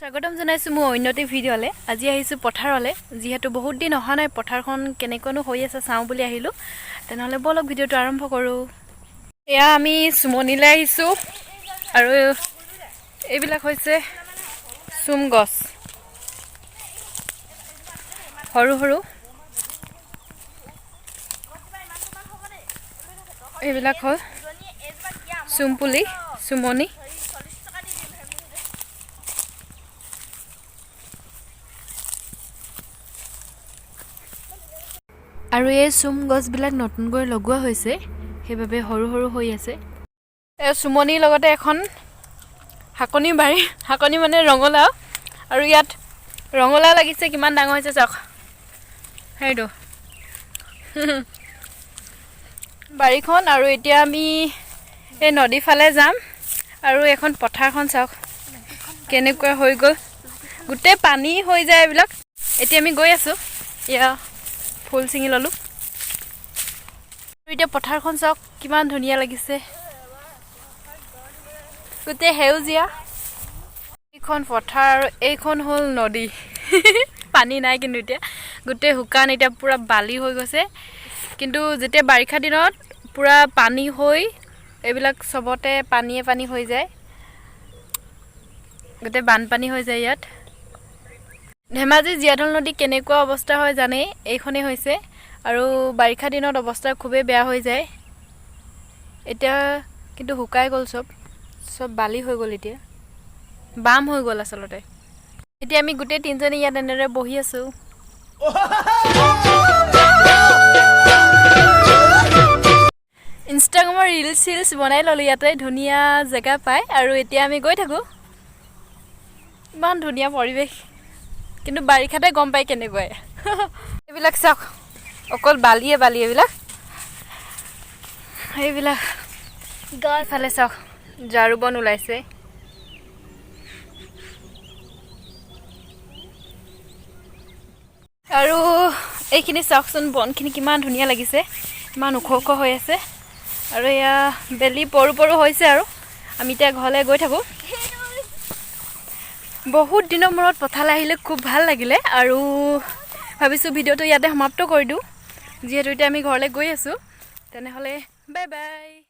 স্বাগতম জনাইছোঁ মোৰ অন্য এটি ভিডিঅ'লৈ। আজি আহিছোঁ পথাৰলৈ। যিহেতু বহুত দিন অহা নাই, পথাৰখন কেনেকুৱানো হৈ আছে চাওঁ বুলি আহিলোঁ। তেনেহ'লে ব'লক, ভিডিঅ'টো আৰম্ভ কৰোঁ। এয়া আমি চুমনিলৈ আহিছোঁ আৰু এইবিলাক হৈছে চুম গছ, সৰু সৰু। এইবিলাক হ'ল চুম পুলি, চুমনি। আৰু এই চুম গছবিলাক নতুনকৈ লগোৱা হৈছে, সেইবাবে সৰু সৰু হৈ আছে। এই চুমনিৰ লগতে এখন শাকনি বাৰী। শাকনি মানে ৰঙালাও। আৰু ইয়াত ৰঙালাও লাগিছে, কিমান ডাঙৰ হৈছে চাওক। সেইটো বাৰীখন। আৰু এতিয়া আমি এই নদীৰ ফালে যাম। আৰু এখন পথাৰখন চাওক কেনেকুৱা হৈ গ'ল, গোটেই পানী হৈ যায় এইবিলাক। এতিয়া আমি গৈ আছোঁ। এয়া ফুল ছিঙি ল'লোঁ। আৰু এতিয়া পথাৰখন চাওক, কিমান ধুনীয়া লাগিছে, গোটেই সেউজীয়া। এইখন পথাৰ আৰু এইখন হ'ল নদী। পানী নাই কিন্তু এতিয়া, গোটেই শুকান, এতিয়া পূৰা বালি হৈ গৈছে। কিন্তু যেতিয়া বাৰিষা দিনত পূৰা পানী হৈ এইবিলাক চবতে পানীয়ে পানী হৈ যায়, গোটেই বানপানী হৈ যায় ইয়াত। ধেমাজি জীয়াঢল নদী কেনেকুৱা অৱস্থা হয় জানেই, এইখনেই হৈছে। আৰু বাৰিষা দিনত অৱস্থা খুবেই বেয়া হৈ যায়। এতিয়া কিন্তু শুকাই গ'ল, চব চব বালি হৈ গ'ল, এতিয়া বাম হৈ গ'ল আচলতে। এতিয়া আমি গোটেই তিনিজনী ইয়াত এনেদৰে বহি আছোঁ। ইনষ্টাগ্ৰামৰ ৰিলচ চিলচ বনাই ল'লোঁ ইয়াতে, ধুনীয়া জেগা পায়। আৰু এতিয়া আমি গৈ থাকোঁ। ইমান ধুনীয়া পৰিৱেশ, কিন্তু বাৰিষাতে গম পায় কেনেকুৱাই। এইবিলাক চাওক, অকল বালিয়ে বালি এইবিলাক। এইবিলাক ইফালে চাওক, ঝাৰু বন ওলাইছে। আৰু এইখিনি চাওকচোন, বনখিনি কিমান ধুনীয়া লাগিছে, ইমান ওখ ওখ হৈ আছে। আৰু এয়া বেলি পৰো পৰো হৈছে আৰু আমি এতিয়া ঘৰলৈ গৈ থাকোঁ। বহুত দিনৰ মূৰত পথাৰলৈ আহিলে, খুব ভাল লাগিলে। আৰু ভাবিছোঁ ভিডিঅ'টো ইয়াতে সমাপ্ত কৰি দিওঁ, যিহেতু এতিয়া আমি ঘৰলৈ গৈ আছোঁ। তেনেহ'লে বাই বাই।